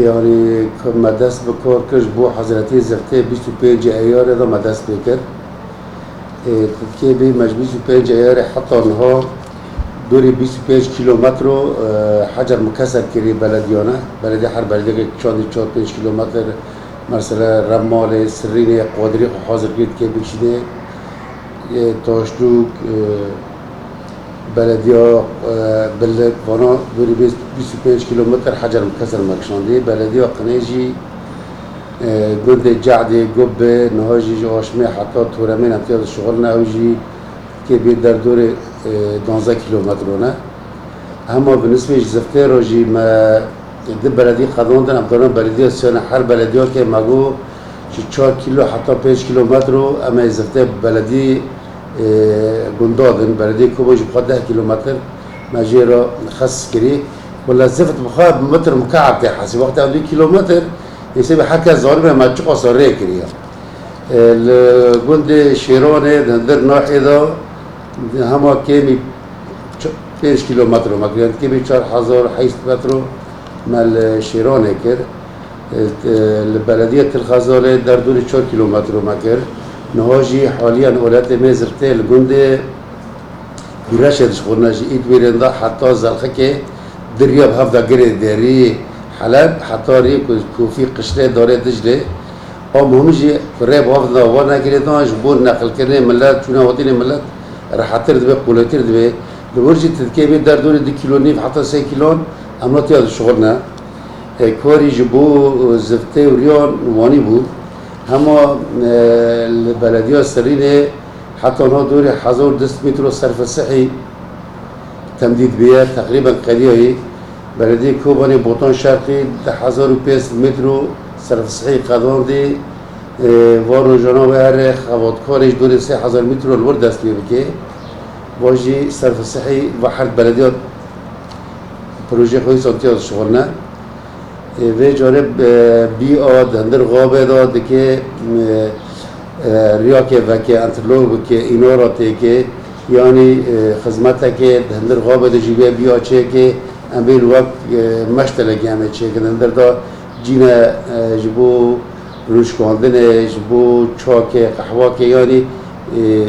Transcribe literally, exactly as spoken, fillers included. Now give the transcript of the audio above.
Yanî ku me dest bi kar kir, ji bo hezretî ziftê bîst û pêncê Eyarê de me dest pê kir. Ê, Tirkiyê bê me ji bîst û pêncê Eyarê heta niha dorê bîst û pênc kîlometro, e, hecer mikeser kirî belediyane. Belediye her belediyeke çandî çar pênc kîlometr, mesela Remalê, Sirînê, Qadirî xwe hazir kir, Tirkiyê bikişînê. Ê, Taşlûk, e, Belediya, e, Bilik, vana dorî bîst, bîst û pênc kîlometr hecer mikeser me kişandî. Belediya Qinê jî, e, gundê Cehdê, Gubbe, niha jî ji Aşmê heta Toremê em tiya dişixulin, ew jî kê bê derdorê, e, duwazdeh kîlometro ne. Hema bi nisbê ji ziftê re jî me di beledî qedandin, em dizanin belediya siyane her belediyakê me got ji çar kîlo heta pênc kîlometro em ê ziftê beledî e, gunda din, belediyê Kobanê jî bi xwe deh kîlometr me jê re xes kirî. Wela zift bi xwe bi metr mukab tê hesî. Wextê ew du kîlometr, hesê bi her kes zanibe me çiqasa rê kiriye. E, li gundê Şêranê, di hundir nahê de, hema kêmî ç-, pênc kîlometro me kir. Yanî kêmî çar hezar heyşt metro me li Şêranê kir. E, e, li belediye Til Xezalê derdorê çar kîlometro me kir. Niha jî haliyan oletê me ziftê li gundê Gûreşê dişixulne ji Îdbîrên de heta Zelxikê, di riya bi hev de girê derî Heleb, heta rê ku kofî qiştê darê Diclê. Ew muhim jî ku rê bi hev de ava negirêdan, ji bo neqilkirinê milet, çûna hatînê milet rehettir dibe, qulêtir dibe. Li wir jî tirkê bê derdorê du kîlo nîv heta sê kîlon, em ne tiya dişixulne. E, karî ji bo, e, ziftê û riyan wanî bû. Hema, e, li belediya Serînê heta niha dorê hezar û du sed metro serfe sihî temdîd bûye, teqrîben qediyayî. Belediyê Kobanê Botan Şerqî du hezar û pênc sed metro serfe sihî qedandî. E, va rojana wê here xebatkarê ji dorê sê hezar metro li wir dest pê bike. Va jî serfe sihî va her belediya projeyê xwe wî santiya dişixulne. Ê, vê carê, e, bî a di hundir Xabê de dike, e, e, riyakê veke, enterlok bike, înora têke, yanî, e, xizmeteke di hundir Xabê de jî wê bî a çêke, em bên wek, e, meştelekê em ê çêkin. Di hundir de cîne, e, ji bo rûşkandinê, ji bo çakê, qehwakê, yanî, e,